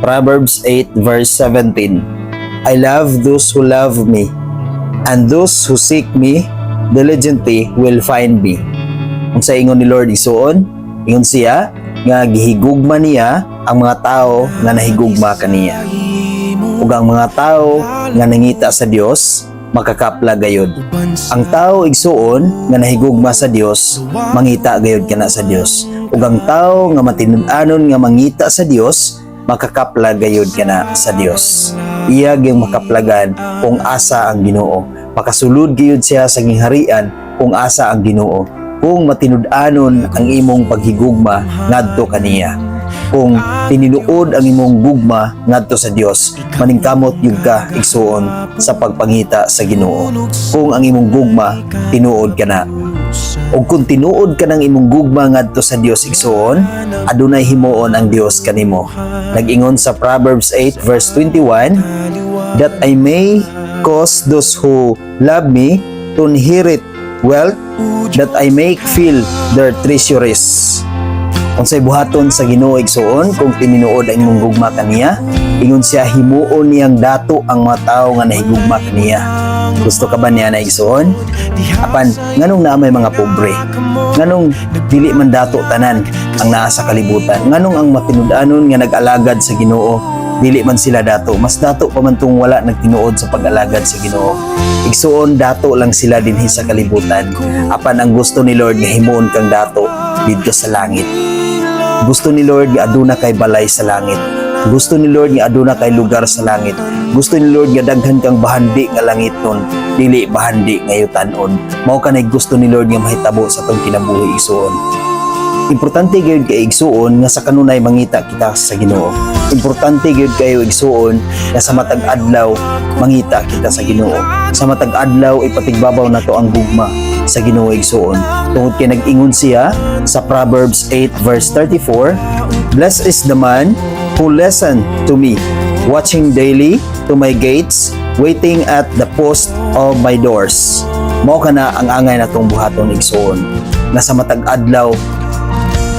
Proverbs 8 verse 17, "I love those who love me, and those who seek me diligently will find me." Kung sa ingon ni Lord, igsuon, ingon siya nga gihigugma niya ang mga tao nga nahigugma kaniya. Ug ang mga tao nga nangita sa Dios makakapla gayod. Ang tao, igsuon, nga nahigugma sa Dios, mangita gayod kana sa Dios. Ug ang tao nga matinud-anon nga mangita sa Dios, makakapla gayod kana sa Dios. Iya gyud makaplagan kung asa ang Ginoo. Makasulod gayud siya sa gingharian kung asa ang Ginoo. Kung matinud-anon ang imong paghigugma ngadto kaniya. Kung tininuod ang imong gugma ngadto sa Dios, maningkamot gyud ka, igsuon, sa pagpangita sa Ginoo. Kung ang imong gugma tinuod kana. Ug kung tinuod ka ng imong gugma ngadto sa Dios, igsuon, adunay himuon ang Dios kanimo. Nag-ingon sa Proverbs 8 verse 21, "That I may cause those who love me to inherit wealth, that I may fill their treasuries." Unsay buhaton sa Ginoo, igsuon, kung tininuod ang imong gugma kaniya? Ingon siya, himuon niyang dato ang mga tao nga nahigugma kaniya. Gusto ka ba niya na, igsuon? Apan nganong naa may mga pobre? Nganong dili man dato tanan ang naa sa kalibutan? Nganong ang matinud-anon nga nag-alagad sa Ginoo, dili man sila dato? Mas dato pa man tong wala nagtinuod sa pag-alagad sa Ginoo. Igsuon, dato lang sila dinhi sa kalibutan. Apan ang gusto ni Lord nga himuon kang dato didto sa langit. Gusto ni Lord nga aduna kay balay sa langit. Gusto ni Lord nga aduna kay lugar sa langit. Gusto ni Lord nga daghan kang bahandi nga langitnon, dili bahandi nga yutanon. Mao kanay gusto ni Lord nga mahitabo sa atong kinabuhi, igsuon. Importante gyud kay, igsuon, nga sa kanunay mangita kita sa Ginoo. Importante gyud kayo, igsuon, nga sa matag adlaw mangita kita sa Ginoo. Sa matag adlaw ipatigbabaw nato ang gugma sa Ginoo, igsuon. Tungod kay nag-ingon siya sa Proverbs 8 verse 34, "Blessed is the man who listen to me, watching daily to my gates, waiting at the post of my doors." Mao kana ang angay natong buhaton, igsuon. Na sa matag adlaw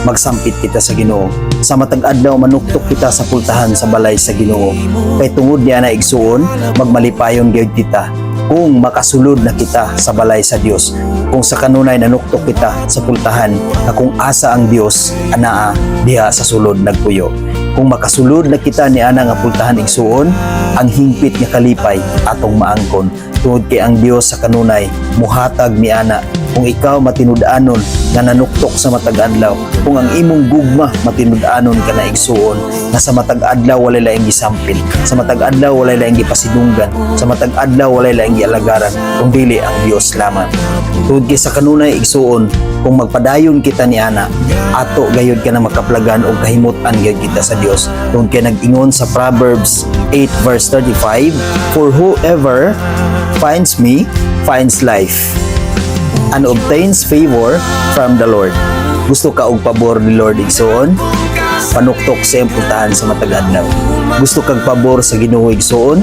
magsampit kita sa Ginoo. Sa matag adlaw manuktok kita sa pultahan sa balay sa Ginoo. Kay tungod niya na, igsuon, magmalipayon gyud kita kung makasulod na kita sa balay sa Dios. Kung sa kanunay nanuktok kita sa pultahan na kung asa ang Dios anaa diha sa sulod nagpuyo. Kung makasulod na kita ni ana nga pultahan, igsuon, ang hingpit nga kalipay atong maangkon. Tungod kay ang Dios sa kanunay muhatag ni ana kung ikaw matinud-anon nga nanuktok sa matag adlaw, kung ang imong gugma matinud-anon ka na, igsuon, nga sa matag adlaw walay laing gisampit, sa matag adlaw walay laing gipasidunggan, sa matag adlaw walay laing gialagaran kung dili ang Dios lamang. Tungod kay sa kanunay, igsuon, kung magpadayon kita ni ana, ato gayud ka na makaplagan og kahimutan gayud kita sa Dios. Tungod kay nag-ingon sa Proverbs 8 verse 35, "For whoever finds me finds life and obtains favor from the Lord." Gusto ka og pabor ni Lord, igsuon? Panuktok sa iyang pultahan sa matag adlaw. Gusto kag pabor sa Ginoo, igsuon?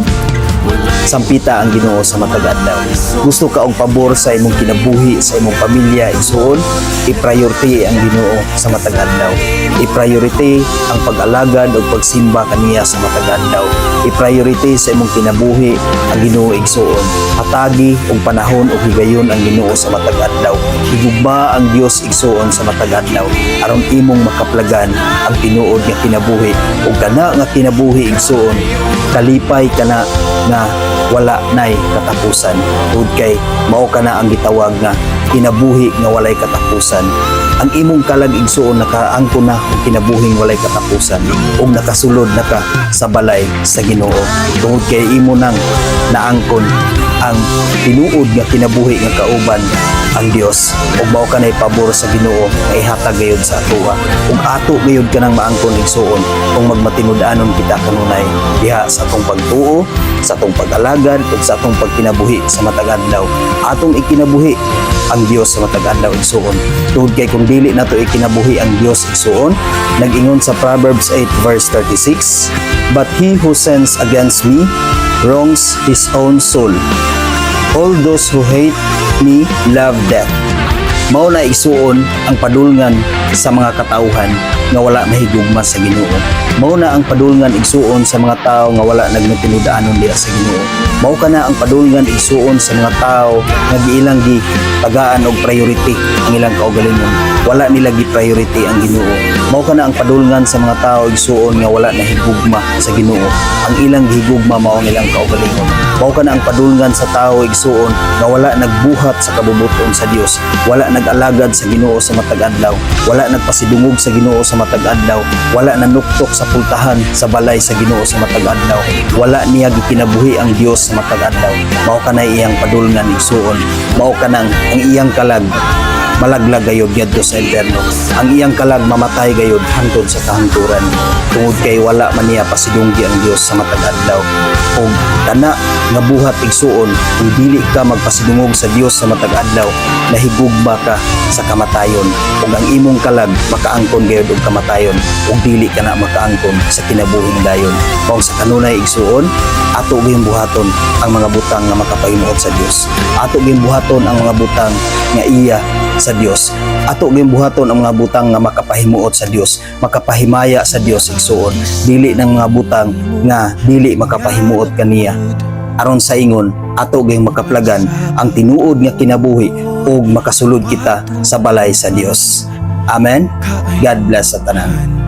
Sampita ang Ginoo sa matag adlaw. Gusto ka og pabor sa imong kinabuhi, sa imong pamilya, igsuon? I-priority ang Ginoo sa matag adlaw. I-priority ang pag-alagad ug pagsimba kaniya sa matag adlaw. I-priority sa imong kinabuhi ang Ginoo, igsuon. Hatagi og panahon ug higayon ang Ginoo sa matag adlaw. Higugma ang Dios, igsuon, sa matag adlaw aron imong makaplagan ang tinuod nga kinabuhi, ug kana nga kinabuhi, igsuon, kalipay kana nga wala nay katapusan, tungod kay mao kana ang gitawag nga kinabuhi nga walay katapusan. Ang imong kalag, igsuon, nakaangkon na og kinabuhing walay katapusan ug nakasulod na ka sa balay sa Ginoo tungod kay imo nang naangkon ang tinuod nga kinabuhi nga kauban ang Dios, ug mao kanay pabor sa Ginoo nga ihatag gayud sa atoa, ug ato gayud kanang maangkon, igsuon, kung magmatinud-anon kita kanunay diha sa atong pagtuo, sa atong pag-alagad ug sa atong pagkinabuhi sa matag adlaw. Atong ikinabuhi ang Dios sa matag adlaw, igsuon, tungod kay kung dili nato ikinabuhi ang Dios, igsuon, nag-ingon sa Proverbs 8 verse 36, "But he who sins against me wrongs his own soul. All those who hate me love death." Mao na, igsuon, ang padulngan sa mga katauhan nga wala mahigugma sa Ginoo. Mao na ang padulngan, igsuon, sa mga tao nga wala nagmatinud-anon diha sa Ginoo. Mao kana ang padulngan, igsuon, sa mga tao nga giilang gi tagaan og priority ang ilang kaugalingon. Wala nila gi priority ang Ginoo. Mao kana ang padulngan sa mga tao, igsuon, nga wala nahigugma sa Ginoo. Ang ilang gihigugma mao ang ilang kaugalingon. Mao kana ang padulngan sa tao, igsuon, nga wala nagbuhat sa kabubuton sa Dios, wala nag-alagad sa Ginoo sa matag adlaw, wala nagpasidungog sa Ginoo sa matag adlaw, wala nanuktok sa pultahan sa balay sa Ginoo sa matag adlaw, wala niya gikinabuhi ang Dios sa matag adlaw. Mao kanay iyang padulngan, igsuon. Mao kanang ang iyang kalag malaglag gayod ngadto sa impyerno. Ang iyang kalag mamatay gayod hangtod sa kahangturan. Tungod kay wala man niya pasidunggi ang Dios sa matag adlaw. Og kana nga buhat, igsuon, kung dili ka magpasidungog sa Dios sa matag adlaw, nahigugma ka sa kamatayon. Ug ang imong kalag makaangkon gayod og kamatayon ug dili ka na makaangkon sa kinabuhing dayon. Mao sa kanunay, igsuon, ato gayong buhaton ang mga butang nga makapahimuot sa Dios. Ato gayong buhaton ang mga butang nga iya sa Dios. Ato gayong buhaton ang mga butang nga makapahimuot sa Dios, makapahimaya sa Dios, igsuon. Dili ng mga butang nga dili makapahimuot kaniya. Aron sa ingon, ato gayong makaplagan ang tinuod nga kinabuhi ug makasulod kita sa balay sa Dios. Amen. God bless sa tanan.